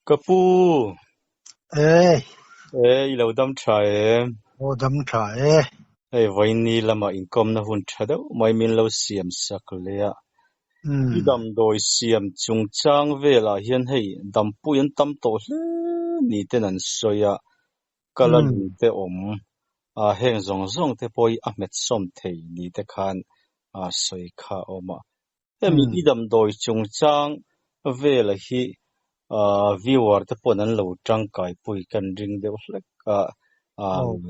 Ka pu! E! E, i lo dam tha em? Aw dam tha e. Hei vawiin lama inkawmna hun tha deuh mai min lo siam sak leh a. I damdawi siam chungchang velah hian hei dampui an tam tawh hle ni ten an sawi a, kal a lung te awm a, heng zawng zawng te pawh hi a hmet sawm thei ni te khan sawi kha a awm a. Hemi i damdawi chungchang vela hi viewer te pawn an lo tangkaipui kan ring deuh hlek a,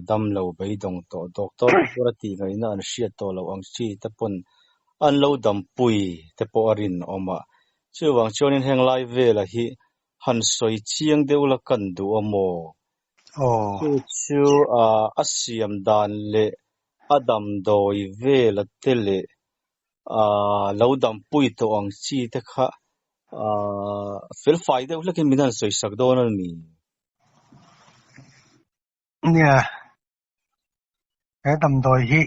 damlo beidawng tawh doctor te pawn a tih ngaihna an hriat tawh loh ang chi te pawn an lo dampui te pawh a rinawm a. Chuvang chuanin heng lai vela hi han sawi chiang deuh la kan duh a maw? Chu chu a siam dan leh a damdawi vela te leh Aaa lo dampui tawh ang chi te kha aaa felfai deuh hlekin min han sawi sak dawn a ni. Nia, he damdawi hi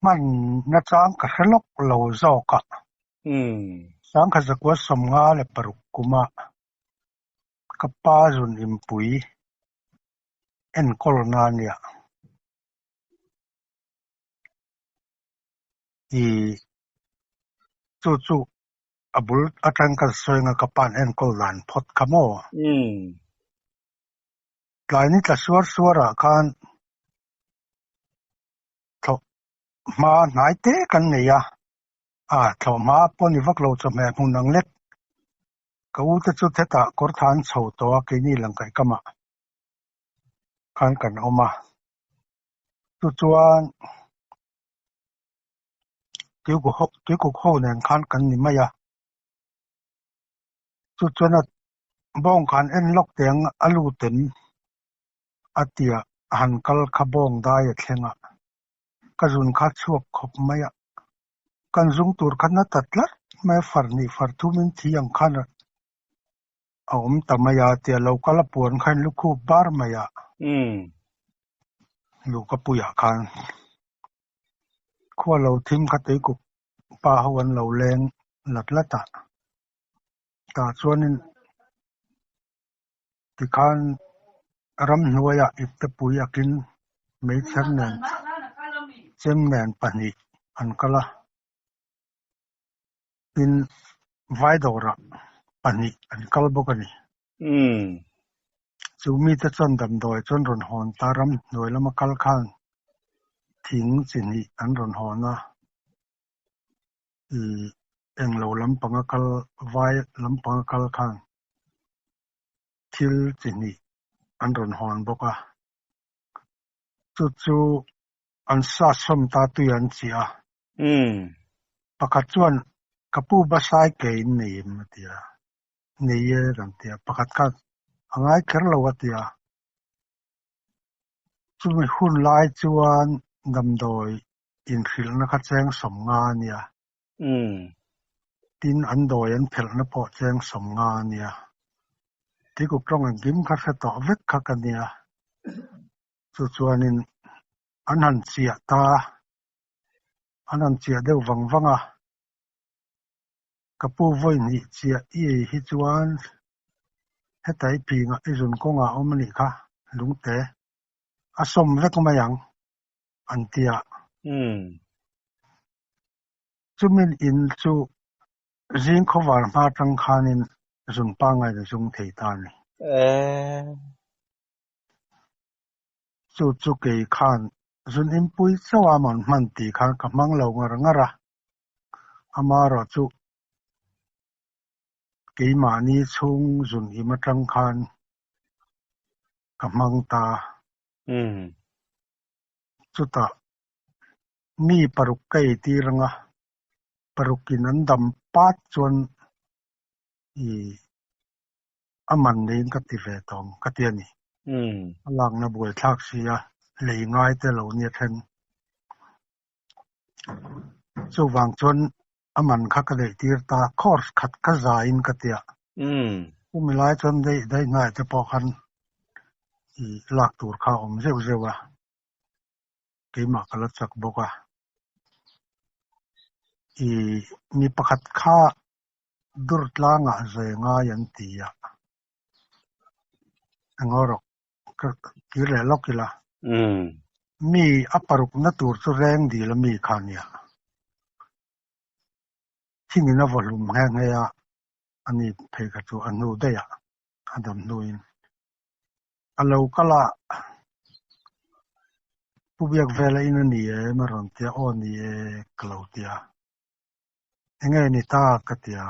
hman nachang ka hre lawk lo zawk a. Sangkhat zakua 56 kuma ka pa zun inpui enkawlna a nia. I chu chu a bul atang ka sawi anga ka pa'n enkawl dan phawt kha maw? Tlai ni tla suar suar ah khan thlawh hma hnai te kan nei a, a thlawh hma pawh ni vak lo chawhmeh hmun ang lek. Ka u te chu hetah kawr tha an chho tawh a keini langkaih kamah khan kan awm a. Chu chuan tuikuk ho nen khan kan ni mai a, chu chuan a bawng khan en lawk teh ang a lut em a tia a han kal kha bawng dai a thleng a, ka zun kha chhuak khawp mai a, kan zung tur kha na ta tlat mai a far hnih far thum in thi ang khan a awm ta mai a tia lo kal a puan kha in lukhup bar mai a. Luhka puiah khan khua lo thim kha tuikuk pa ho an lo leng lat lat a, tah chuanin tikhan ramhnuaiah iptepui akin meichher nen chem nen pahnih an kal a, tin Vaidawrah pahnih an kal bawk a ni. Chu mite chuan damdawi chuan rawn hawn ta ram hnuai lama kal khan thing chi hnih an rawn hawn a, ih englo lampanga kal vai lampanga kal khan thil chi hnih an rawn hawn bawk a, chu chu an sa sawm ta tui an chiah a. Pakhat chuan ka pu Basai ke in nei em a ti a. Nei e kan ti a, pakhat khan a ngai kher lo a ti a. Chumi hun lai chuan damdawi inhrilhna kha cheng 50 a nia. Tin, an dawi an phelhna pawh cheng 50 a nia. Tuikuk tawng engkim kha hre tawh vek kha ka nia. Chu chuanin an han chiah ta, an han chiah deuh vang vang a. Ka pu vawi hnih chiah i ei hi chuan heta i phingah i zun kawngah a awm a nih kha, lungte a sawm vek mai ang, an ti a. Chumin in chu zing khawvar hma atang khanin zun pangngai a zung thei ta a ni. Chu chu kei khan zun inpui chauh a man hman tih khan ka hmang lo ngar ngar a. Amaherawh chu keimahni chhung zun im atang khan ka hmang ta. Chutah mi paruk ka ei tir anga parukin an dam pat chuan i a man neiin ka ti ve tawh ang ka ti a ni. A lakna buaithlak si a, lei ngai te lo nia then. Chuvang chuan a man kha ka neih tir ta, course khat ka zaiin ka ti a. Chumi lai chuan daih daih hnai te pawh khan i lak tur kha a awm zeuh zeuh a, keimah ka la chak bawk a. I mi pakhat kha. Durtlangah zai ngai an ti a. Engaw rawh, ka kir leh lawk ila. Mi a parukna tur chu reng dil a mi kha nia. Thingin a vaw hlum nghe nghe a, ani phei kha chu a hnu daih a, a dam hnuin. A lo kal a, Pu Biakvela in a ni em a rawn tia, aw ni e ka lo tia. Enge ni ta ka tia.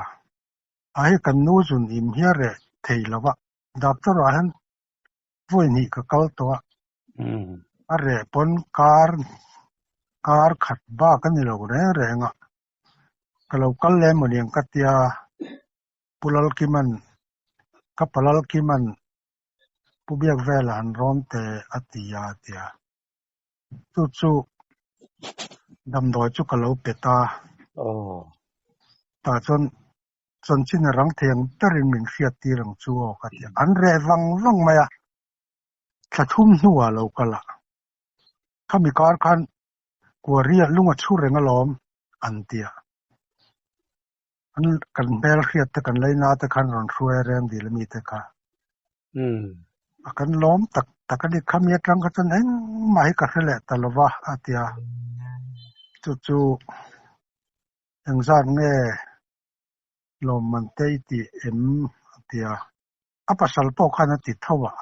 A hei kan nu zun im hian reh thei lo a, doctor ah hian vawi hnih ka kal tawh a, a reh pawn kar kar khat bak a ni lo reng reng a, ka lo kal leh maw niang ka tia, Pu Lalkima'n ka pa Lalkima'n Pu Biakvela han rawn teh a ti a a tia. Chu chu damdawi chu ka lo pe ta. Tah chuan chanchin a rang thei ang berin min hriat tir ang chu aw ka ti a. An reh vang vang mai a, thla thum hnuah a lo kal a. Khami kar khan Kuaria lung a chhu reng alawm an ti a. An kan hmel hriat te kan leina te khan rawn hruai a reng dil ami te kha. A kan lawm tak tak a ni. Khami atang kha chuan engmah hi ka hre leh ta lova a ti a. Chu chu engzat nge lawmman te i tih em a ti a. A pasal pawh khan a ti tho a.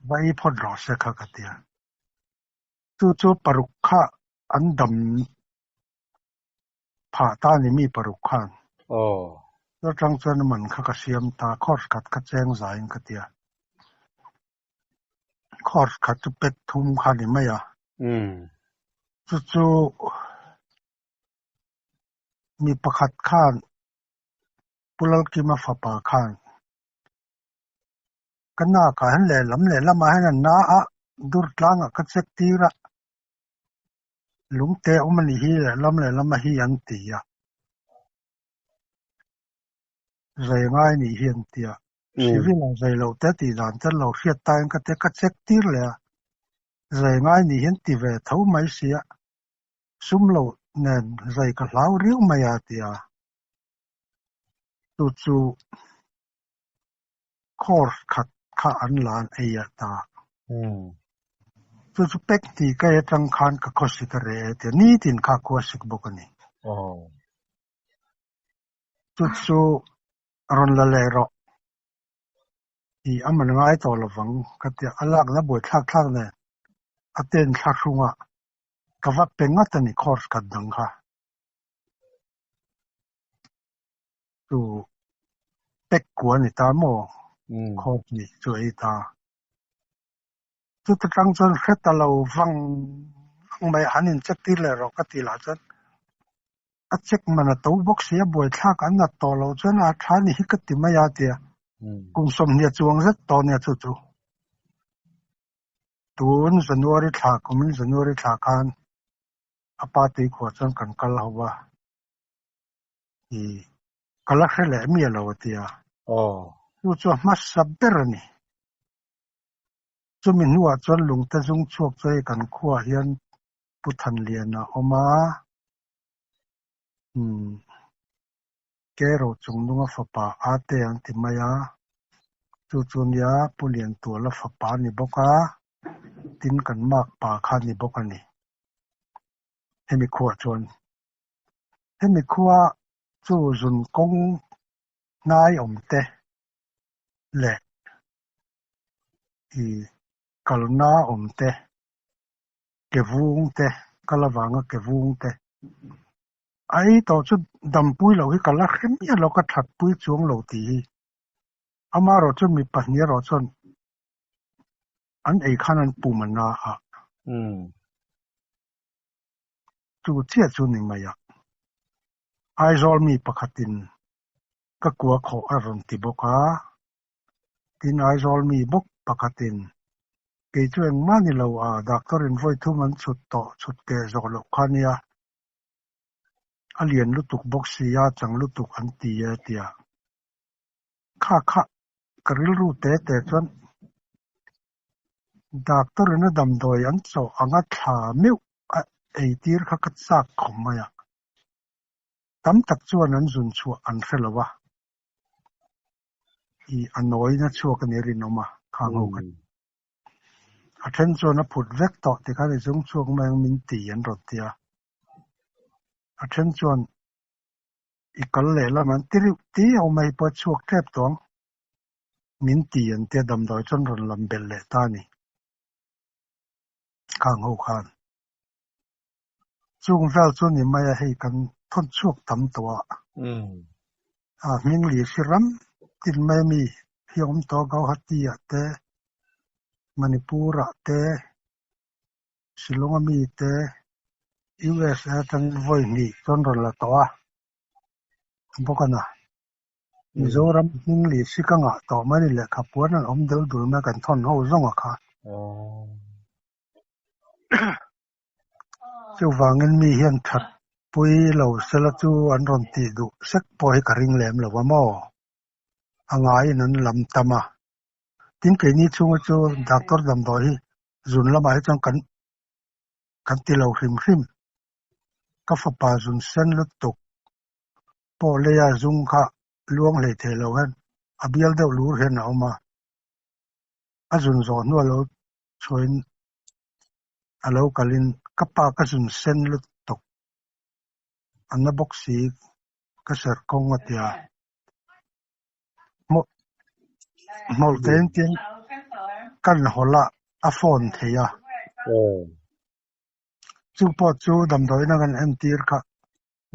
Va ei phawt rawh se kha ka ti a. Chu chu paruk kha an dam Phah ta ni mi paruk khan. Aw. Atang chuan a man kha ka siam ta, course khat kha cheng zaiin ka tia. Course khat chu pek thum kha ni mai a. Chu chu mi pakhat khan Pu Lalkima fapa khan ka nakah hian lehlam lehlamah hian a na a, Durtlangah ka check tir a. Lungte awm a nih hi lehlam lehlam a hi an ti a, zai ngai nih hi an ti a, civil ah zai loh te tih dan te lo hriat ta in ka ti a, ka check tir leh a, zai ngai nih hi an ti ve tho mai si a, sum loh nen zai ka hlau riau mai a ti a, chu chu course khat kha an la an ei a ta. Chu chu pek tih ka atang khan ka khawsik a reh e tia nitin kha khuasik bawk a ni. Chu chu rawn la leh rawh tih a man ngai tawh lovang ka tia a lakna buai thlak thlak nen a ten thla hrunga ka va pe ngat a ni course khat dang kha. Chu pek kua ni ta maw? Khawp nih chu ei ta. Chuta tang chuan hre ta lo vang vang mai a, han in check tir leh rawh ka ti lah chuan a check man a to bawk si a, buaithlak an nat tawh loh chuan a tha ni hi ka ti mai a tia. Kum sawmhnih a chuang zet tawh nia chu chu. Tun January thla kumin January thla khan a pa tuikhuah chuan kan kal ho a. I ka la hre leh miah lo a ti a. Chu chu a hmasa ber a ni. Chumi hnuah chuan lungte zung chhuak chu hei kan khuaah hian Pu Thanliana a awm a. Umm Kero Chungnunga fapa Ate an ti mai a. Chu chu nia Pu Liantuala fapa a ni bawk a, tin kan makpa kha a ni bawk a ni. Hemi khuaah chuan Hemi khua chu zun kawng hnai awm te leh i kalna awm te, ke vung te, kal avanga ke vung te. A ei tawh chu dampui loh hi ka la hre miah lo, ka thatpui chuang lo tih hi. Amaherawh chu mi pahnih erawh chuan an ei khan an pum a na a. Chu chiah chu ni mai a, Aizawl mi pakhatin ka kua khawh a rawn ti bawk a, tin Aizawl mi bawk pakhatin kei chu engmah ni lo a, doctor in vawi thum an chhut tawh chhut keh zawh loh kha nia, a lian lutuk bawk si a, chang lutuk an ti e tia. Kha kha ka rilru te te chuan Doctor in a damdawi an chawh anga thla meuh a eitir kha ka chak khawp mai a. Tam tak chuan an zun chhuah an hre lo a. I a nawina chhuak a ni rinawm a, khang ho kha. A then chuan a phut vek tawh tikhan i zung chhuak mai ang min ti an rawn ti a. A then chuan i kal leh lam an ti reuh ti a awm a, hei pawh a chhuak tep tawh ang min ti an tia damdawi chuan rawn lam belh leh ta a ni. Khang ho khan. Chung vel chu ni mai a, hei kan thawn chhuak tam tawh a. A hming li hri ram tin mai a mi hi a awm tawh a, Gauhati ah te, Manipur ah te, Shillong a mi te, USA atangin vawi hnih chuan rawn la tawh a bawk a na. Mizoram hming li hri ka ngah tawh mai a ni, lehkha puan an awm del dul mai a kan thawn ho zawng a kha. Chuvangin mi hian that pui lo sela chu an rawn tih duh sek pawh hi ka ring lem lo a maw? A ngaiin an lam tam a. Tin keini chhunga chu doctor damdawi hi zun lamah hi chuan kan kan ti lo hrim hrim. Ka fapa zun sen lutuk pawh leia zung kha luang hlei thei lo hian a bial deuh lur hian a awm a. A zun zawh hnuah lo chhuahin a lo kalin ka pa ka zun sen lutuk a na bawk si ka ser kawng a tia hmawlh te engtin kan hawlh a a phone thei a chu pawh chu damdawiin a kan entir kha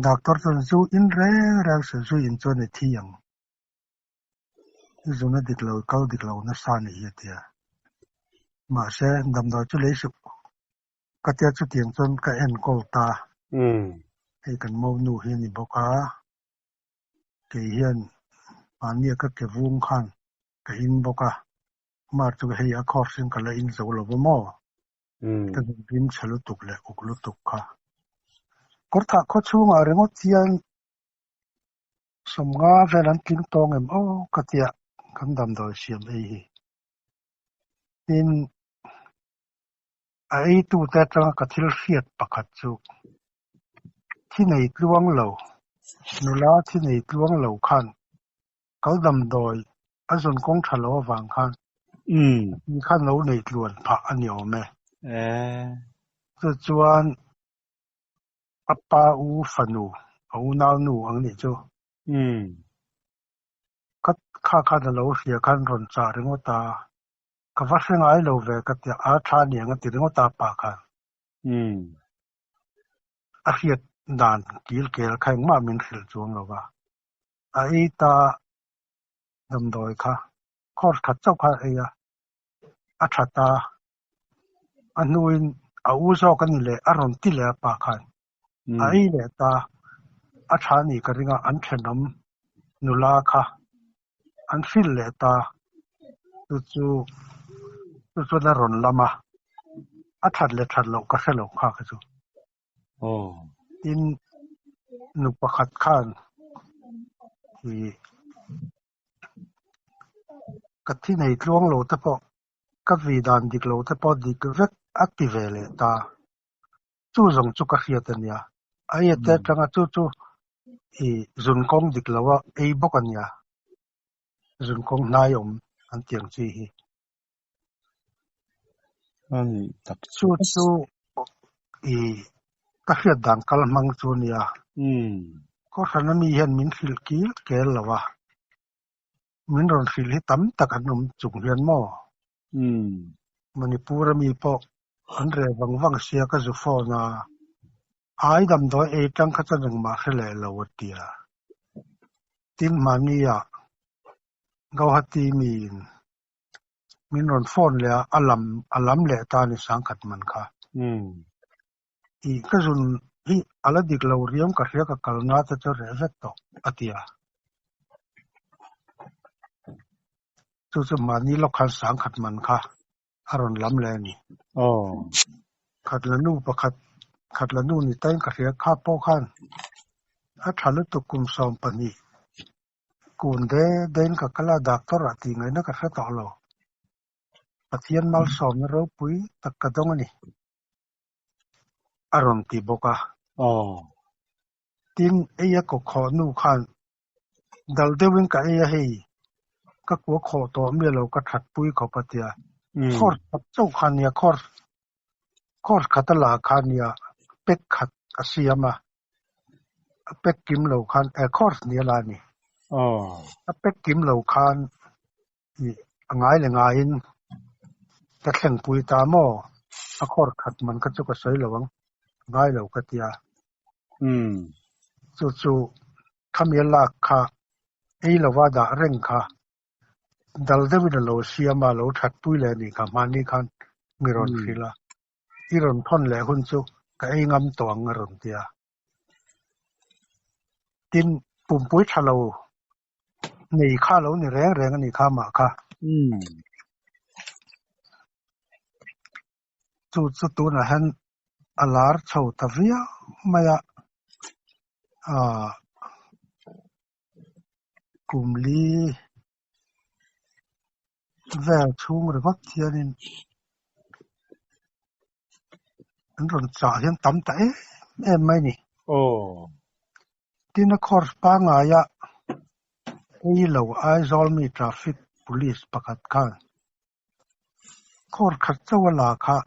doctor chuan zu in reng reng suh zu in chuan i thi ang. I zuna dik lo, i kal dik lo nasa a nih hi a ti a. Mahse, damdawi chu lei suh. Ka tia chutiang chuan ka enkawl ta. Hei kan monu hi a ni bawk a, kei hian mahnia ka ke vung khan ka in bawk a, mar chu hei a course in ka la in zo lo va maw? Ka rim chhe lutuk leh uk lutuk kha. Kawrthah khaw chhungah ringawt hian 50 vel an tling tawng em aw ka tia kan damdawi siam ei hi. Tin, a eitute atanga ka thil hriat pakhat chu thi nei tluang lo, nula thi nei tluang lo khan kal damdawi a zawn kawng tha lo avang khan mi khan lo nei tluan phah a ni awm e. Chu chuan A pa u fanu, a unau nu ang nih chu. Ka kha khan a lo hria khan rawn chah ringawt a, ka va hre ngai lo ve ka ti a, tha aniang a ti ringawt a a pa khan. A hriat dan kil kel kha engmah min hrilh chuang lo va, a ei ta damdawi kha course khat chauh kha a ei a, a tha ta. A hnuin a u zawk a ni leh a rawn ti leh a pa khan a ei leh ta, a tha a nih ka ring a, an thenawm nula kha an hrilh leh ta, chu chu chu chuan a rawn lam a, a that leh that loh ka hre lo kha kha chu. Tin, nu pakhat khan ih ka thi nei tluang lo te pawh Ka vi dan dik lo te pawh dik vek a ti ve leh ta. Chu zawng chu ka hriat a nia. A ei te atanga chu chu i zun kawng dik lo a ei bawk a nia. Zun kawng hnai awm an ti ang chi hi. A nih tak chu. Chu chu i ka hriat dan kal hmang chu a nia. Kawhhrana mi hian min hrilh kil kel lo a. Min rawn hrilh hi tam tak an awm chung hian maw? Manipur a mi pawh an reh vang vang sia ka zu phone a, ai damdawi ei tang kha chuan engmah hre leh lo a ti a. Tin hmani ah Gauhati miin min rawn phone leh a, a lam a lam leh ta a ni sangkhat man kha. Ih ka zun hi a la dik lo riam ka hria ka kal na te chu reh vek tawh a ti a. Chu chu mahni lawk khan sangkhat man kha a rawn lam leh a ni. Khat la nu pakhat khat la nu ni tain ka hria kha pawh khan a tha lutuk kum 12 kun de dein ka kal a doctor ah tih ngaihna ka hre tawh lo. Pathian malsawmna ropui tak ka dawng a ni. A rawn ti bawk a. Tin, ei a kawkhawh nu khan dal deuhin ka ei a hei, Ka kua khawh tawh miah lo ka that pui khawp a tia. Course khat chauh kha nia, course course khat a la kha nia, pack khat a siam a, a pack kim lo khan eh course nia la a ni. A pack kim lo khan ih a ngai leh ngaiin ka thleng pui ta maw? A course khat man kha chu ka sawi lo ang, a ngai lo ka tia. Chu chu khami a lak kha ei lova dah reng kha dal deuhin a lo siam a, a lo that pui leh a nih kha hmani khan mi rawn hrilh a, i rawn thawn leh hun chu ka ei ngam tawh ang a rawn ti a. Tin, pumpui tha lo nei kha lo ni reng reng a nih kha amah kha. Chu chu tunah hian a lar chho ta viau mai a, aah kum li vel chhung ringawt hianin an rawn chah hian tam ta em em mai a ni. Tin a course pangaia ei lo Aizawl mi traffic police pakhat khan Course khat chauh a la kha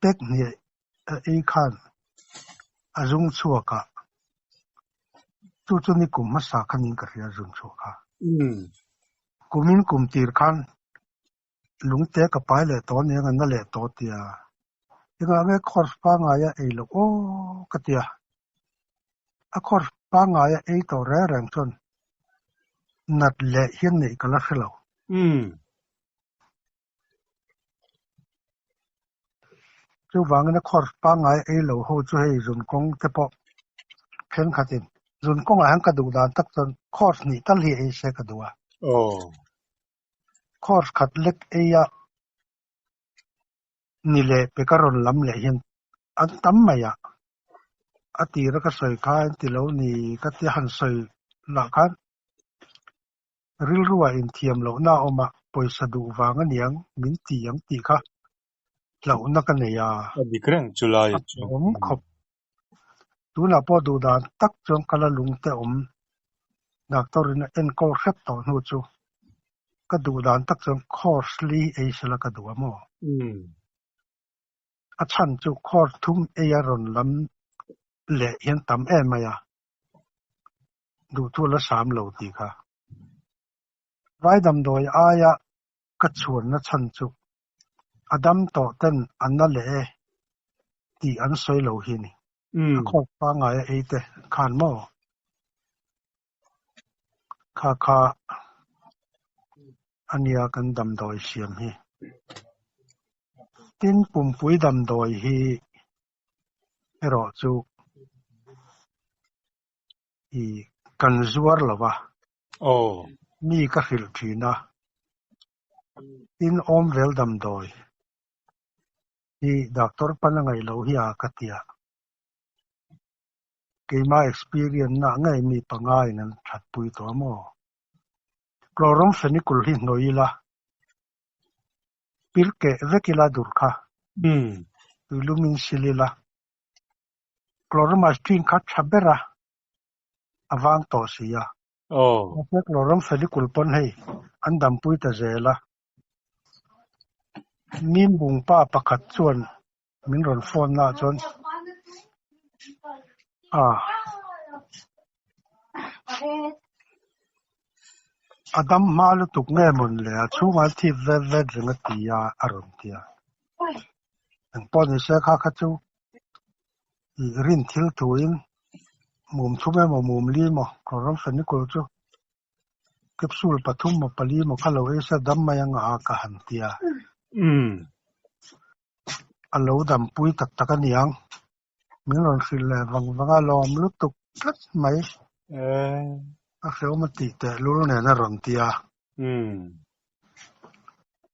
pek hniah a ei khan a zung chhuak a, chu chu ni kum hmasa khan in ka hria a zung chhuak a. Kumin kum tir khan lungte ka pai leh tawh aniang a na leh tawh tia engah nge course pangngai a ei loh aw ka tia. A course pangngai a ei tawh reng reng chuan nat leh hian neih ka la hre lo. Chuvangin a course pangngai ei lo ho chu hei zun kawng te pawh thenkhatin zun kawngah hian ka duh dan tak chuan course hnih tal hi ei se ka duh a. Course khat lek ei a ni leh pe ka rawn lam leh hian an tam mai a. A tira ka sawi kha an ti lo ni ka tia han sawi lah khan Rilruah inthiam lohna a awm a, pawisa duh vang a niang min ti ang tih kha hlauhna ka nei a. A dik reng chu lai a chu. Awm khawp. Tunah pawh duh dan tak chuan ka la lung te awm. Doctor in a enkawl hrep tawh hnu chu ka duh dan tak chuan course li ei sela ka duh a maw? A chhan chu course thum ei a rawn lam leh hian tam em mai a. Duhthu la sam lo tih kha. Vai damdawi aia ka chhuanna chhan chu a dam tawh ten a na leh e tih an sawi lo hi ni. A khawk pangngai a ei te khan maw? Kha kha a nia kan damdawi siam hi. Tin, pumpui damdawi hi erawh chu I kan zuar lo va. Mi ka hrilh thin a. Tin awm vel damdawi hi doctor pan a ngaih loh hi a ka ti a. Keima experience na ngei mi panga in an that pui tawh a maw? Chloramphenicol hi hnawih ila pil keh vek ila dur kha. Tuilum in sil ila. Chloromycetin kha tha ber a, a vang tawh si a. Mahse chloramphenicol pawn hei an dampui ta zel a. Mimbung pa pakhat chuan min rawn phone na chuan a a dam hma lutuk nge mawn le a chhungah an thip vet vet reng a ti a a rawn ti a. Engpawh ni se kha kha chu I rin thil thuin mum thum emaw mum li emaw chloramphenicol chu capsule pathum maw pali maw kha lo ei se dam mai anga a ka han ti a. A lo dampui tak tak a niang. Min rawn hrilh leh vang vang a lawm lutuk tlat mai. A hrehawm a tih tehlul nen a rawn ti a.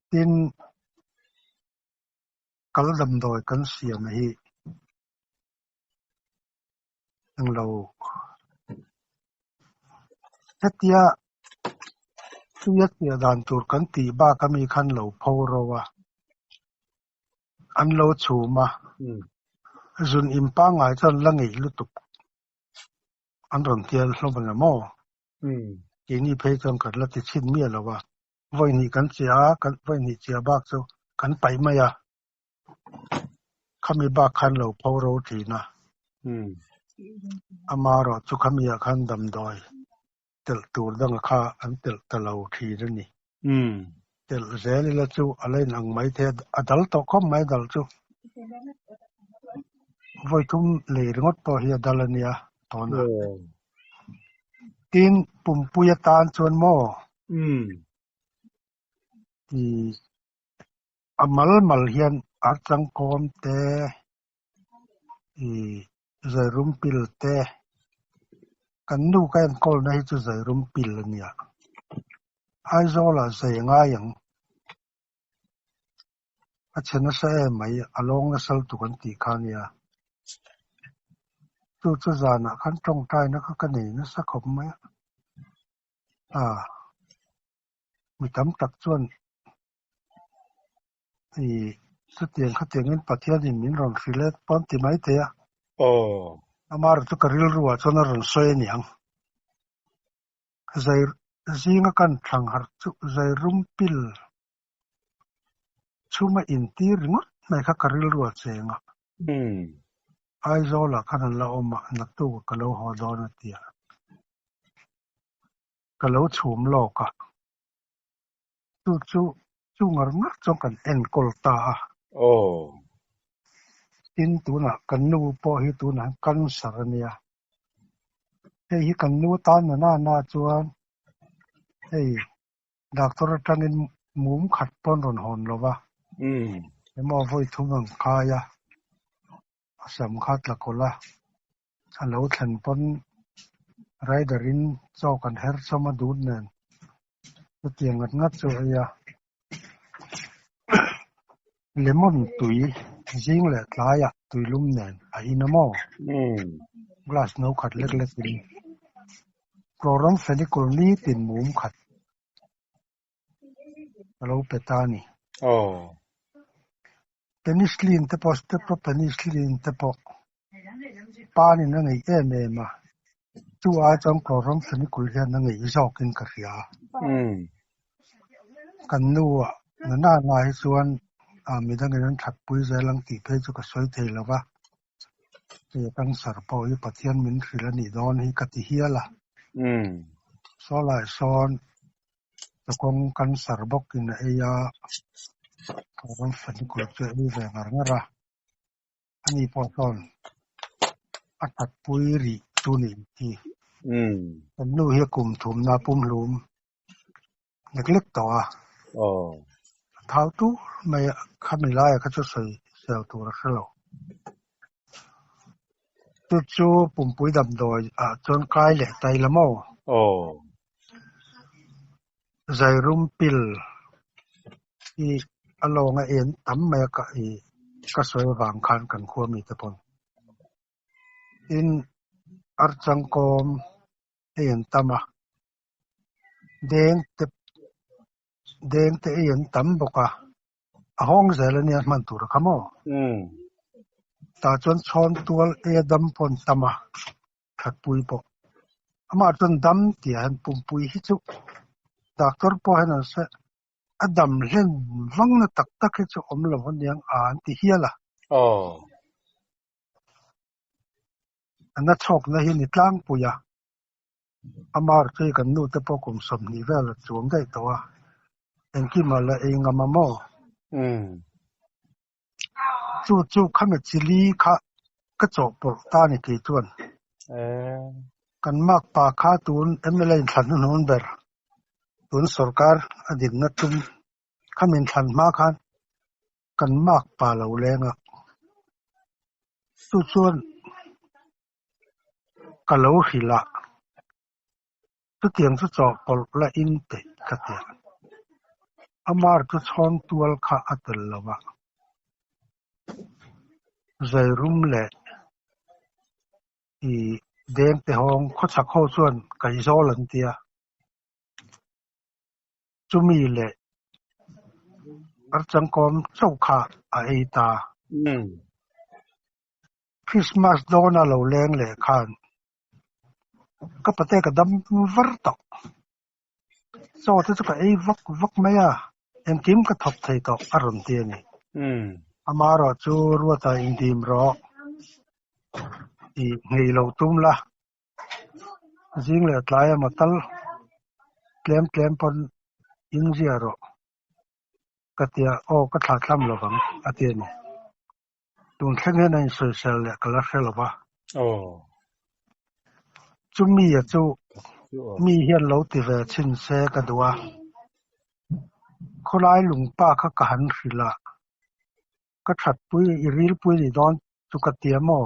Tin. Kal damdawi kan siam hi englo hetia tuia chiah dan tur kan tih bak ami khan lo pho ro a, an lo chhum a, zun in pangngai chuan la ngeih lutuk an rawn tial hlawm a ni maw? Keini phei chuan kan la ti chhin miah lo a. Vawi hnih kan chiah a, kan vawi hnih chiah bak chu kan paih mai a. Khami bak khan lo pho ro thin a. Amaherawh chu khami ah khan damdawi telh tur danga kha an telh ta lo thin a ni. Telh zel ila chu a la inang mai thei a, a dal tawh khawp mai dal chu. Vawi thum lei ringawt pawh hi a dal a nia tawnah. Tin, pumpui atan chuan maw? Ti a mal mal hian archangkawm te, ih zairum pil te, kan nu ka enkawlna hi chu zairum pil a nia. Aizawlah zai a ngai ang. A chhe nasa em mai, a lawng nasa lutuk an tih kha a nia. Chu chu zanah khan tawngtaina kha ka nei nasa khawp mai a. A, mi tam tak chuan i chutiang khatiangin Pathianin min rawn hrilh e pawn ti mai thei a. Aw. Amaherawh chu ka rilruah chuan a rawn sawi a niang. Zai zinga kan thlang harh chu zai rum pil chhuma intir ringawt mai kha ka rilruah cheng a. Aizawlah khan an la awm a, naktuk ka lo haw dawn a ti a. Ka lo chhum lawk a. Chu chu chu ngar ngar chuan kan enkawl ta a. Aw. Tin, tunah kan nu pawh hi tunah hian cancer a nia. Hei hi kan nu tan na na na chuan hei doctor atangin mum khat pawn rawn hawn lo va. Emaw vawi thum ang khai a, a sam kha tla kawlh a, a lo thlen pawn rider in chaw kan her chawm a dut nen chutiang ngat ngat chu a ei a. Lemon tui zing leh tlaiah tuilum nen a in a maw? Glass no khat lek lek in Chloramphenicol nitin mum khat a lo pe ta a ni. Penicillin te pawh Streptopenicillin te pawh panin a ngeih em em a, chu ai chuan Chloramphenicol hian a ngeih zawkin ka hria. Kan nu ah nana na hi chuan midangin an thatpui zel ang tih phei chu ka sawi thei lo va, hei cancer pawh hi Pathian min hrilh a nih dawn hi ka ti hial a. Saw lai sawn chawkawng cancer bawkin a ei a, Chloramphenicol chu a ei ve ngar ngar a, ani pawh sawn a thatpui rih chu nih hi. Kan nu hi a kum thumna pumhlum lek lek tawh a. A thau tur mai a, khami laia kha chu sawi sel tur a hre lo. Chu chu pumpui damdawi ah chuan kai leh tai la maw? Zairum pil hi a lawng a en tam mai a ka i ka sawi avang khan kan khua mite pawn. Tin, archangkawm ei an tam a. Deng te deng te ei an tam bawk a, a hawng zel a nia hman tur a kha maw? Tah chuan chhawn tual ei a dam pawn tam a, thatpui pawh. Amah chuan dam tih ah hian pumpui hi chu doctor pawh hian an sawi a dam hlen vang na tak tak hi chu awm lo aniang a an ti hial a. A na chhawkna hi ni tlangpui a. Amar chu kan nu te pawh kum 20 vel a chuang daih tawh a, engkim a la ei ngam a maw? Chu chu khami chili kha ka chawhpawlh ta ni kei chuan. Kan makpa kha tun mla inthlan hnuhnun ber, tun sorkar a dinna tum khami inthlan hma khan kan makpa lo leng a. Chu chuan Ka lo hrilh a, chutiang chu chawhpawlh la in peih ka ti a. Amar chu chhawn tual kha a tel lo va, Zairum leh i dengte hawng khawchhak ho chuan kaihzawl an ti a. Chumi leh archangkawm chauh kha a ei ta. Christmas dawna lo leng leh khan ka pate ka dam var tawh. Chaw te chu ka ei vak vak mai a, engkim ka thawk thei tawh a rawn ti a ni. Amaherawh chu Ruata indim rawh i nghei lo tum la, zing leh tlai emaw tal tlem tlem pawn inzia rawh ka tia, aw ka thlah thlam lovang a ti a ni. Tun thleng hian a insawisel leh ka la hre lo va. Chumi a chu mi hian lo ti ve chhin se ka duh a. Khawlai lungpa kha ka han hrilh a, ka thatpui i rilpui ni dawn chu ka tia maw?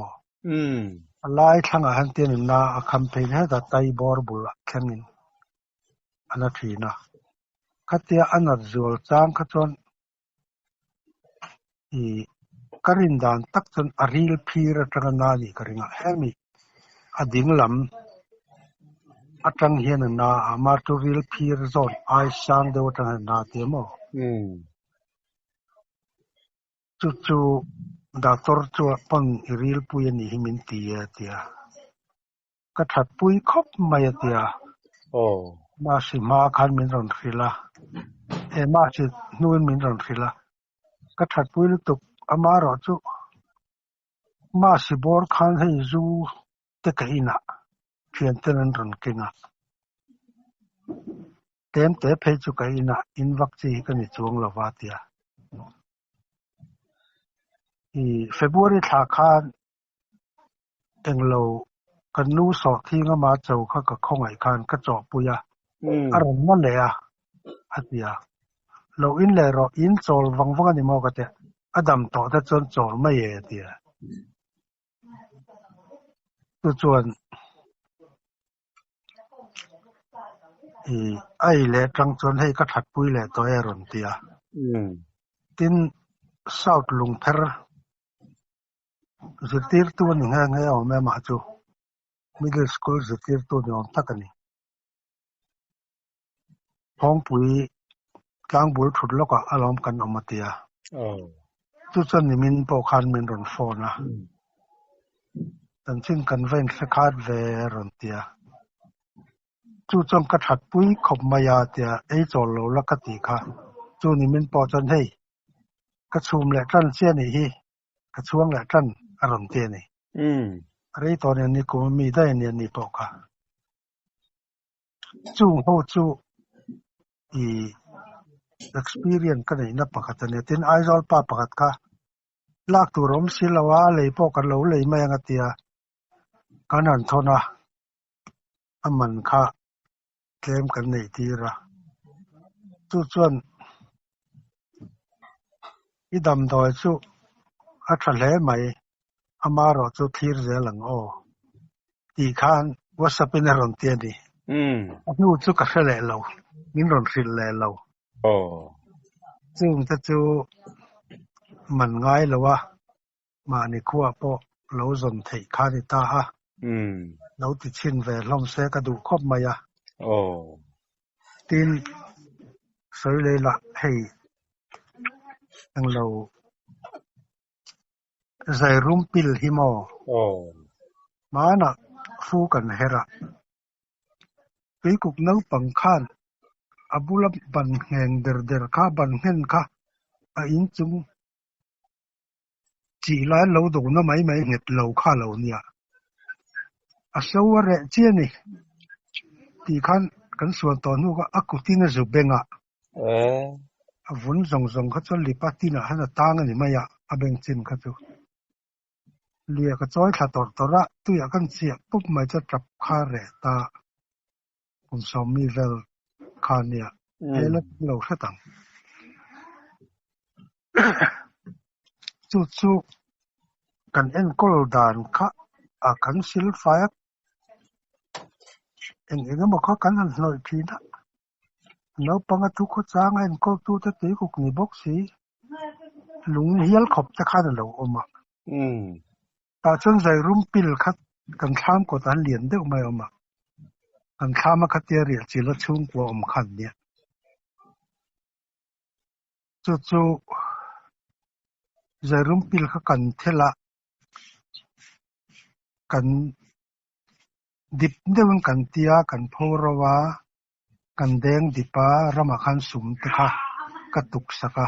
A lai thlangah hian tian in na a kham phei hetah tai bawr bulah thlengin a na thin a. Khatia a nat zual chang kha chuan I ka rin dan tak chuan a ril phir atanga na anih ka ring a, hemi a ding lam atang hian a na a, amah chu ril phir zawn ai sang deuh atang hian a na tia maw? Chu chu doctor chuan pawn i ril pui anih hi min ti e a ti a. Ka that pui khawp mai a tia. Masi hma khan min rawn hrilh a, e masi hnuin min rawn hrilh a, ka that pui lutuk amaherawh chu masi bawr khan hei zu te ka inah thian ten an rawn keng a, tlem te phei chu ka inah in vak chi hi ka ni chuang lo va a tia. I February thla khan Englo, kan nu sawhthing ama cho kha ka khawngaih khan ka chawhpui a, a rawn na leh a, a ti a. Lo in leh rawh, in chawl vang vang a ni maw ka ti a, a dam tawh te chuan chawl mai e, a ti a. Chu chuan i a ei leh tang chuan hei ka thatpui leh tawh e a rawn ti a. Tin, South Lungpher Zirtirtu a ni nghe nghe awm em ah chu middle school zirtirtu ni awm tak a ni. Phawngpui tlangbul thut lawkah alawm kan awm a ti a. Chu chuan nimin pawh khan min rawn phone a. Chanchin kan va inhre khat ve a rawn ti a. Chu chuan ka thatpui khawp mai a tia ei chawl lo la ka tih kha. Chu nimin pawh chuan hei ka chhum leh tan chiah a nih hi. Ka chhuang leh tan a rawn ti a ni. A rei tawh nen ni kum a mi daih a ni a ni pawh kha. Chung ho chu i experience ka neihna pakhat a nia. Tin, Aizawl pa pakhat kha lak tur a awm si lo a, a lei pawh kan lo lei mai ang a tia. Kan han thawn a, a man kha tlem kan neih tir a. Chu chuan i damdawi chu a tha hle mai, amaherawh chu thlir zel ang aw tih khan WhatsApp in a rawn ti a ni. A hnu chu ka hre leh lo, min rawn hrilh leh lo. Chungte chu man ngai lo a, Mahni khuaah pawh lo zawn theih kha a ni ta a, lo ti chhin ve hlawm se ka duh khawp mai a. Tin, sawi lei lah hei englo zai rum pil hi maw? Hmanah fu kan herh a, tuikuk naupang khan a bula ban ngheng der der kha, ban nghen kha a inchung Chih lai lo dawhna mai mai nghet lo kha lo nia. A so a reh chi a ni tih khan kan suan tawh hnu kha a kutin a zu beng a. A vun zawng zawng kha chuan lipa tinah khan a tang a ni mai a, a beng chin kha chu. Lia ka chawi thla tawrh tawrh a, tuiah kan chiah pup mai chu a tap kha a reh ta. Kum sawmmi vel kha nia, he la lo hret ang. Chu chu kan enkawl dan kha a kan silfai a, eng eng emaw kha kan han hnawih thin a. Naupang a thu khawchang a enkawltute tuikuk ni bawk si, lung hial khawp te khan a lo awm a. Tah chuan zairum pil kha kan thlam kawtah an lian deuh mai awm a, kan thlam a khatia riah chilh a chhungkua awm kha an nia. Chu chu zairum pil kha kan thelh a, kan dip deuhin kan tia, kan pho ro a. Kan deng dip a, ramah khan sum te kha ka tuk sak a.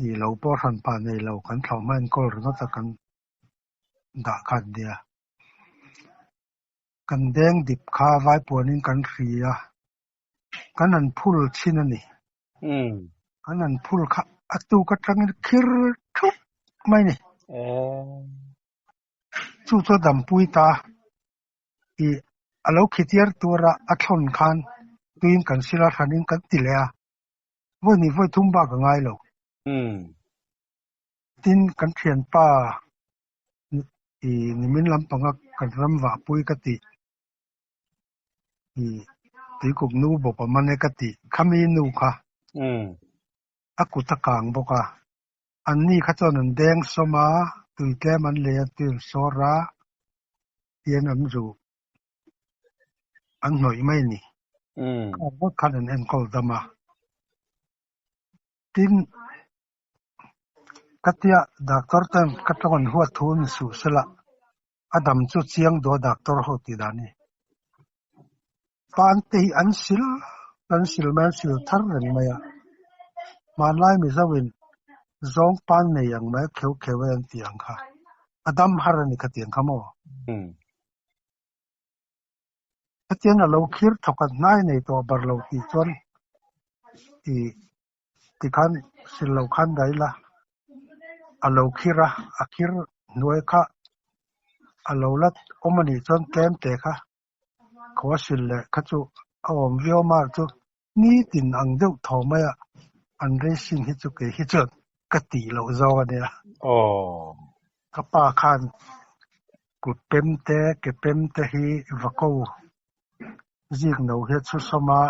I lo pawh hran pah nei lo, kan thlauh hma enkawl ringawt a kan dah kha an nia. Kan deng dip kha vaipuanin kan hri a, kan han phul chhin a ni. Kan han phul kha a tuk atangin khir thup mai a ni. Chu chu a dampui ta. I a lo khitiar tura a thlawn khan tuiin kan sil a, hranin kan ti leh a. Vawi hnih vawi thum bak a ngai lo. Tin, kan thianpa i nimin lampanga kan ram vahpui ka tih i tuikuk nu bawp a man e ka tih khami nu kha a kut a kang bawk a. Anni kha chuan an deng sawm a, tui tlem an lei a, tui an sawr a, tian an zu an hnawih mai a ni. Kha vek khan an enkawl dam a. Tin, ka tia doctor ten ka tawng an huat thu ni suh sela, a dam chu chiang duh a doctor ho tih dan hi. Pan te hi an sil an sil mai an sil thar reng mai a, hmanlai Mizo in zawng pan nei ang mai a kheu kheu e an tih ang kha, a dam har a ni khatiang kha maw? Hetiang a lo khir thawk a hnai nei tawh bar lo tih chuan i tikhan sil lo khan daih la, a lo khir a, a khir hnuai kha a lo la awm a nih chuan tlem te kha Khaw sil leh kha chu a awm viau mar chu nitin ang deuh tho mai a, an racing hi chu kei hi chuan ka tih loh zawng a nia. Ka pa khan kut pem te, ke pem te hi va ko zik no hi a chhu sawm a,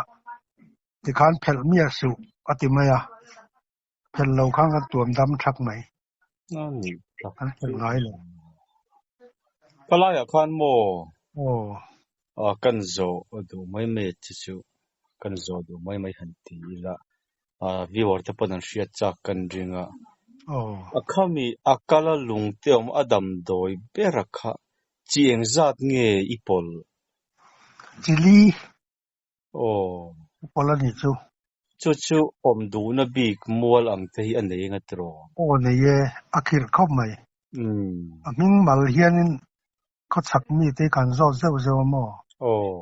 tikhan phelh miah suh a ti mai a, phelh lo khan kan tuam dam thak mai. An phelh ngai lo. Palaiah khan maw? Aw. A kan zawh duh mai mai che chu kan zawh duh mai mai han ti ila a viewer te pawn an hriat chak kan ring a. Aw. A khami a kala lung te awm a damdawi ber a kha chi engzat nge i pawlh? Chili. Aw. Pawlh a nih chu. Chu chu awm duhna bik mual ang te hi a nei eng a tiraw? Aw nei e, a khirh khawp mai. A hming mal hianin khawchhak mite hi kan zawt zeuh zeuh a maw? Aw.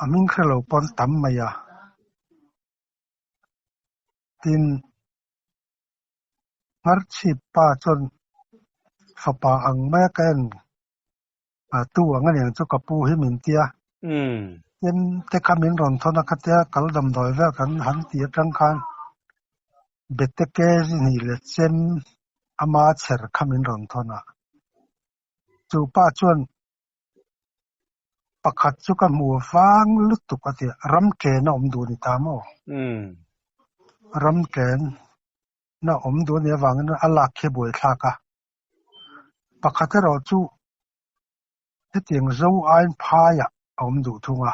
A hming hre lo pawn tam mai a. Tin, Ngharchhip pa chuan fapa ang maia ka en A tu ang a niang chu ka pu hi min tia. Tin te kha min rawn thawn a khatia kal damdawi vel kan han ti atang khan bete ke zihnih leh chem ama chher kha min rawn thawn a. Chu pa chuan pakhat chu ka hmu vang lutuk a ti a, ram chen a awm duh a ni ta maw? Ram chen na awm duh a nih avangin a lak khi a buaithlak a. Pakhat erawh chu hetiang zo aiin phaiah a awm duh thung a.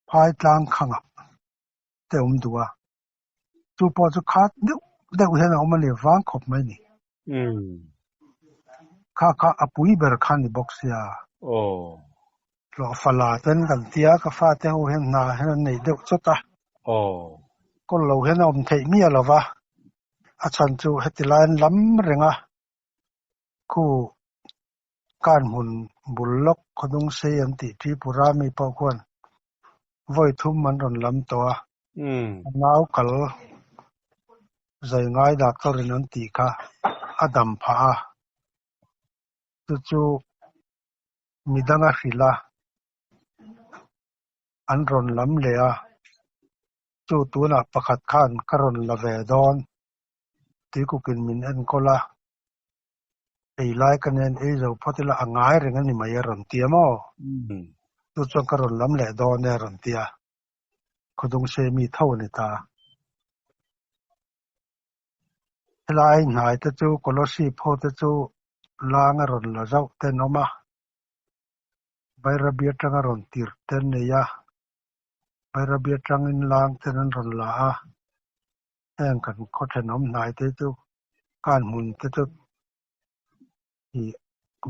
Phai tlang khangah te a awm duh a. Chu pawh chu khat deuh deuh hian a awm a ni vang khawp mai ni. Kha kha a pui ber kha a ni bawk sia. Hlawhfa la ten kan tia ka fate ho hian hna hian an nei deuh chawt a. Kawl lo hian a awm theih miah lo va. A chhan chu heti lai an lam reng a, khu kan hmun bul lawk khawdung sei an tih Tripura mi pawh khuan vawi thum an rawn lam tawh a, a nau kal zai ngai doctor in an tih kha a dam phah a, chu chu midang a hrilh a, an rawn lam leh a. Chu tunah pakhat khan ka rawn la ve dawn. Tuikukin min enkawl a, ei lai ka nen ei zo phawt ila a ngai reng a ni mai a rawn ti a maw? Chu chuan ka rawn lam leh dawn e a rawn ti a, khawdung sei mi tho a ni ta. Helai hnai te chu Kolosip ho te chu lang a rawn la zauh ten awm a, Bairabi atanga rawn tirh ten nei a. Bairabi atangin lang ten an rawn la a, heng kan khaw thenawm hnai te chu kan hmun te chu ih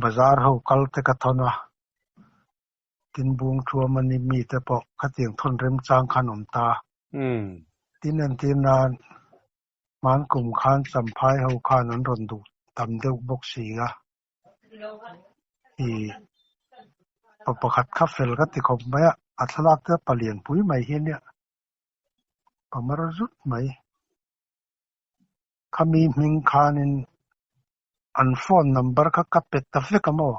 bazar ho kal te ka thawn a. Tin bung thuam a ni mite pawh khatiang thawn remchang khan awm ta. Tin entir nan hman kum khan Champhai ho khan an rawn duh tam deuh bawk si a. I pa pakhat kha fel ka ti khawp mai a, a thlalak te palian pui mai hi ania pamar zut mai. Khami hming khanin an phone number kha ka pe ta vek a maw?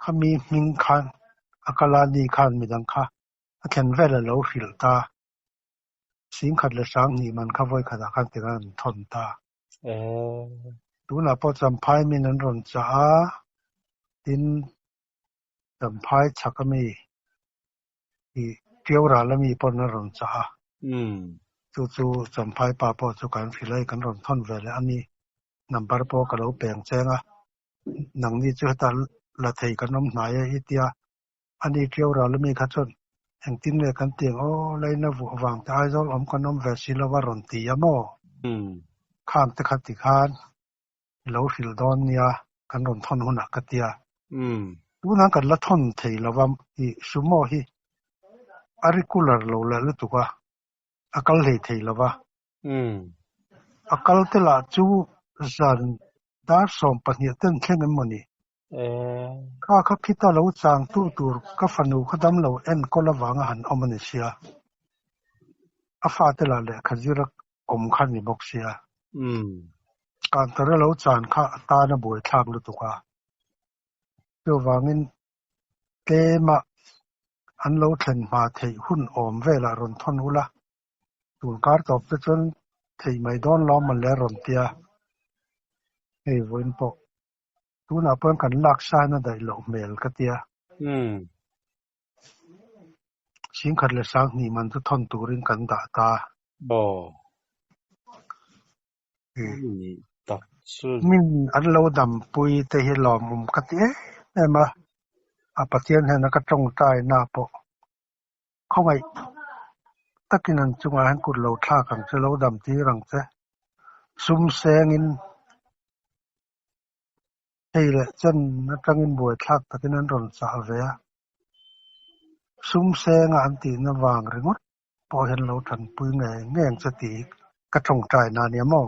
Khami hming khan a kal a ni khan midang kha a thlen vel a lo hrilh ta. 10,002 man kha vawi khatah khan tikhan an thawn ta. Tunah pawh Champhai min an rawn chah a, tin Champhai chhak ami i Ṭiau ral ami pawn a rawn chah a. Chu chu Champhai pa pawh chu kan hrilh a, i kan rawn thawn ve leh a ni. Number pawh ka lo peng cheng a, nangni chu heta la thei kan awm hnai e i tia. Ani Ṭiau ral ami kha chuan engtin nge kan ti ang aw, laina vuah vang te Aizawl awm kan awm ve si lo a rawn ti a maw? Khang te kha ti khan i lo hrilh dawn nia kan rawn thawn hunah ka tia. Tunah kan la thawn thei lo va, i sumo hi a regular lo leh lutuk a, a kal hlei thei lo va. A kal te lah chu zan dar 12 ten thleng em mawni? Kha kha khita lo chang tu tur ka fanu kha dam lo enkawl avanga han awm a ni sia. A fate lah lehkha zir a awm kha ni bawk sia. Kantara lo chan kha a tan a buaithlak lutuk a. Chuvangin tlema an lo thlen hma theih hun awm velah rawn thawn ula, tun kar tawp te chuan theih mai dawn lawm mawn le a rawn tia. Hei vawiin pawh tunah pawhin kan lak sain a daih loh hmel ka tia. 10,002 man chu thawn turin kan dah ta. Min an lo dampui te hi lawmawm ka ti em em a, a Pathian hnena ka tawngtaina pawh khawngaih takin an chungah hian kut lo thlak ang che, lo dam tir ang che, sum sengin hei leh chen atangin buaithlak takin an rawn chah ve a, sum senga an tihna vang ringawt pawh hian lo tanpui ngei ngei ang che tih ka tawngtaina a nia maw?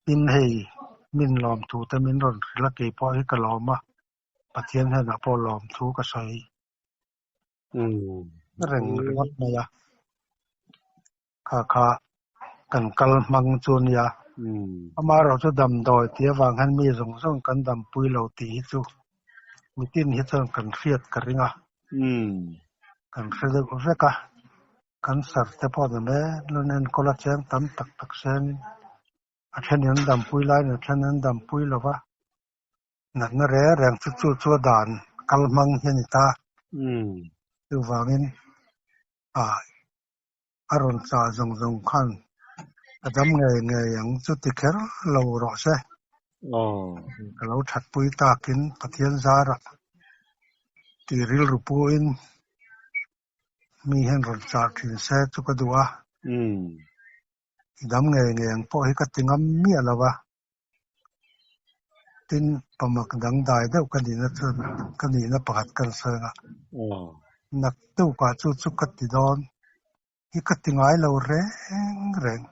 Tin hei min lawmthu te min rawn hrilh a, keipawh hi ka lawm a, Pathian hnenah pawh lawmthu ka sawi reng ringawt mai a. Kha kha kan kal hmang chu a nia. Amaherawh chu damdawi tih avang hian mi zawng zawng kan dampui lo tih hi chu mitin hi chuan kan hriat ka ring a. Kan hre deuh vek a. Cancer te pawh ni mai lun enkawl a cheng tam tak tak sengin a then an dampui laiin a then an dampui lo va. Natna reng reng chu chu chu a dan kal hmang hi a ni ta. Chuvangin ah. A rawn chah zawng zawng khan ka dam ngei ngei ang chu ti kher lo rawh se. Ka lo thatpui takin Pathian zarah ti rilru puin mi hian rawn chah thin se chu ka duh a. I dam ngei ngei ang pawh hi ka ti ngam miah lo va. Tin, pamak dangdai deuh ka nihna chuan ka nihna pakhat ka sawi ang a. Nak deuhkah chu chu ka ti dawn hi ka ti ngai lo reng reng.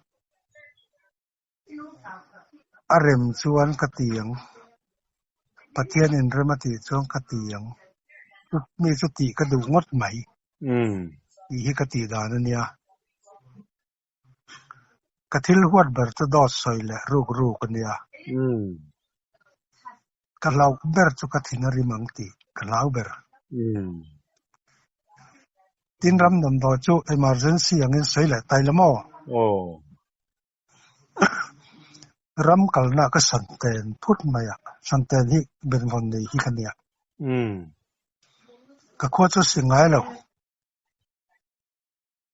A rem chuan ka ti ang. Pathianin rem a tih chuan ka ti ang. Mi chu tih ka duh ngawt mai. Tih hi ka tih dan a nia. Ka thil huat ber chu dawt sawi leh ruk ruk a nia. Ka hlauh ber chu ka thin a rim ang tih ka hlau ber. Tin ram damdawi chu emergency angin sawi leh tai la maw? Ram kalna ka santen phut mai a, santen hi benvawn nei hi ka nia. Ka khua chu si ngai lo.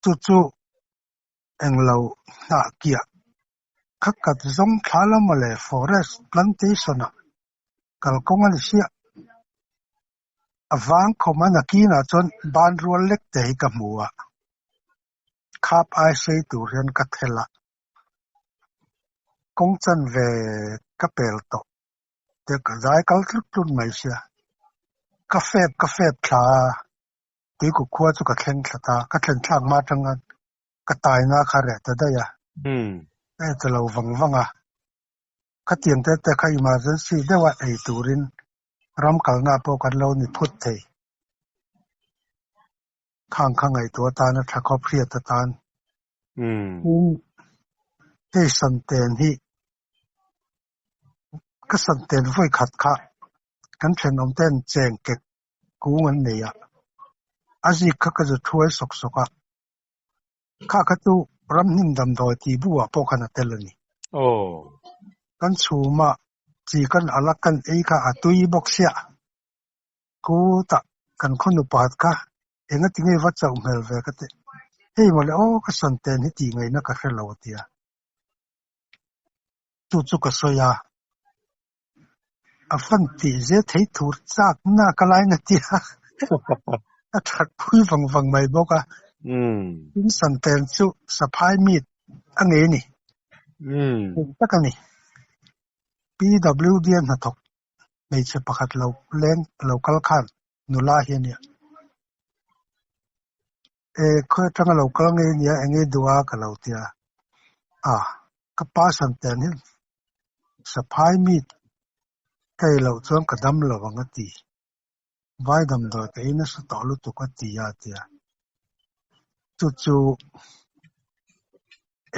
Chu chu englo hnah kiah kha kat zawng thla lo maw le forest plantation ah kalkawng a ni siah. A vang khawm a nakinah chuan ban rual lek te hi ka hmu a, khap ai sei tur hian ka thelh a, kawng chanve ka pel tawh te ka zai kal tlut tlut mai sia. Ka fep ka fep thla a, Tuikuk khua chu ka thleng thla ta. Ka thlen thlak hma atang khan ka taina kha reh ta daih a. Ka e ta lo vang vang a. Khatiang te te kha emergency deuha ei turin ram kalna pawh kan lo ni phut thei. Khang kha ngaihtuah atan a tha khawp hriat atan. Tin, hei Santen hi ka Santen vawi khat kha kan thenawm ten cheng kek kung an nei a, a zik kha ka zu thuai sawk sawk a, kha kha chu ramhnim damdawi tih bu ah pawh khan a tel a ni. Kan chhum a, chi kan alh a, kan ei kha a tui bawk sia. Khutah kan khaw nu pakhat kha enga ti nge va chauh hmel ve ka ti. Hei mawle aw ka Santen hi tih ngaihna ka hre lo a ti a. Chu chu ka sawi a, a fan tih zel thei tur chak na ka lai na tia a that phui vang vang mai bawk a. Tin Santen chu saphai meat a ngei ni. Eng tak a ni. PWD a hnathawk hmeichhe pakhat lo leng lo kal khan nula hi a nia. E khawi atanga lo kal ngei nia eng nge duh a ka lo tia. A ka pa Santen hi saphai meat ka ei loh chuan ka dam lo ang a ti. Vai damdawi ka ei nasa tawh lutuk a ti a tia. Chu chu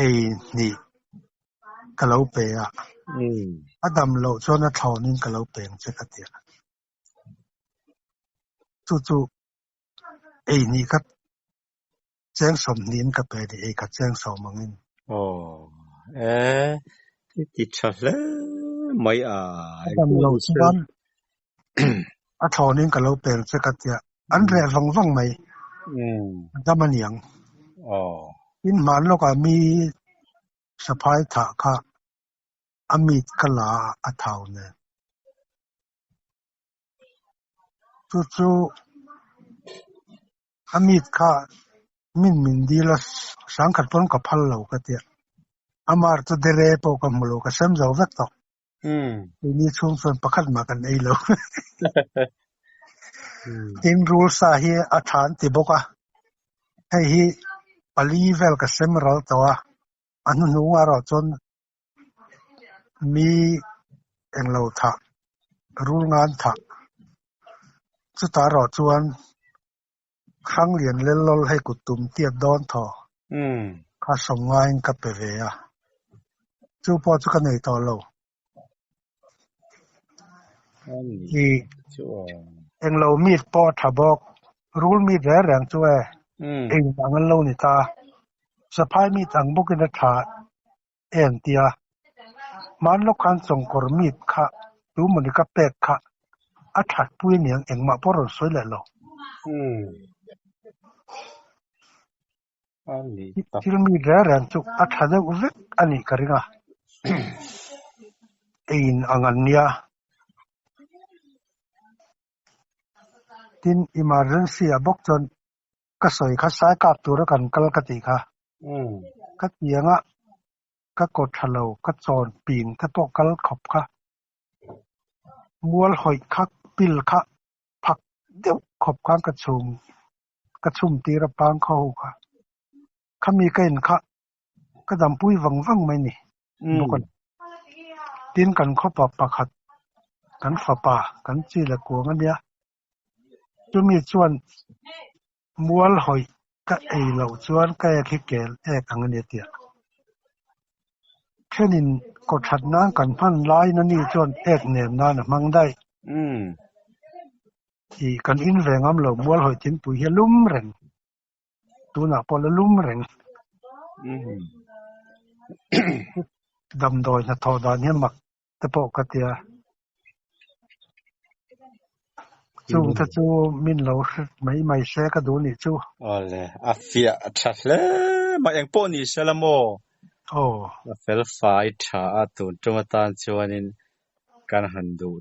ei hnih ka lo pe a. A dam loh chuan a thlawnin ka lo pe ang che ka ti a. Chu chu ei hnih kha cheng sawmhnihin ka pe a ni, ei khat cheng sawm angin. Aw, e, i ti tha hle mai a. A dam loh chuan a thlawnin ka lo pe ang che ka ti a, an reh vang vang mai. A dam a niang. Tin hman lawkah mi saphai thah kha a meat ka la a, a thau nen. Chu chu a meat kha min min dil a, sangkhat pawn ka phal lo ka tia. Amar chu dere pawh ka hmu lo, ka sem zo vek tawh. Keini chhung chuan pakhat mah kan ei lo. Tin rul sa hi a tha an ti bawk a, hei hi pali vel ka sem ral tawh a, a hnuhnung erawh chuan mi englo thah, rul ngan thah. Chutah erawh chuan Hranglian lel lawl hei kut tum tiat dawn thaw kha sawm ngaiin ka pe ve a, chu pawh chu ka nei tawh lo. I englo meat pawh a tha bawk, rul meat reng reng chu e, ei ang an lo ni ta, saphai meat ang bawkin a tha em tia, hman lawk khan chawngkawr meat kha tu mawni ka pek kha a that pui aniang engmah pawh rawn sawi leh lo. Thil meat reng reng chu a tha deuh vek a nih ka ring a, eiin ang an nia. Tin, emergency ah bawk chuan ka sawi kha sai kap tura kan kal ka tih kha. Ka tianga ka kaw tha lo, ka chawn ping te pawh kal khawp kha. Mual hawih kha pil kha phak deuh khawp khan ka chhum ka chhum tir a pang khaw ho kha. Khami ka in kha ka dampui vang vang mai ni bawk a ni. Tin kan khawpa pakhat kan fapa kan chi la kuang a nia. Chumi chuan mual hawih ka ei loh chuan ka ek hi kel ek ang a ni a ti a. Thenin kaw that nan kan hman laiin ani chuan ek nem nan a hmang daih. Ih kan in ve ngam lo mual hawih thingpui hi a lum reng. Tunah pawh la lum reng. Damdawi hnathawh dan hi a mak te pawh ka tia. Chung te chu min lo hre mai mai se ka duh nih chu. Awle, a fiah tha hle mai. Eng pawh ni se la maw? Aw. A fel fai tha a, tun tum atan chuanin kan han duh.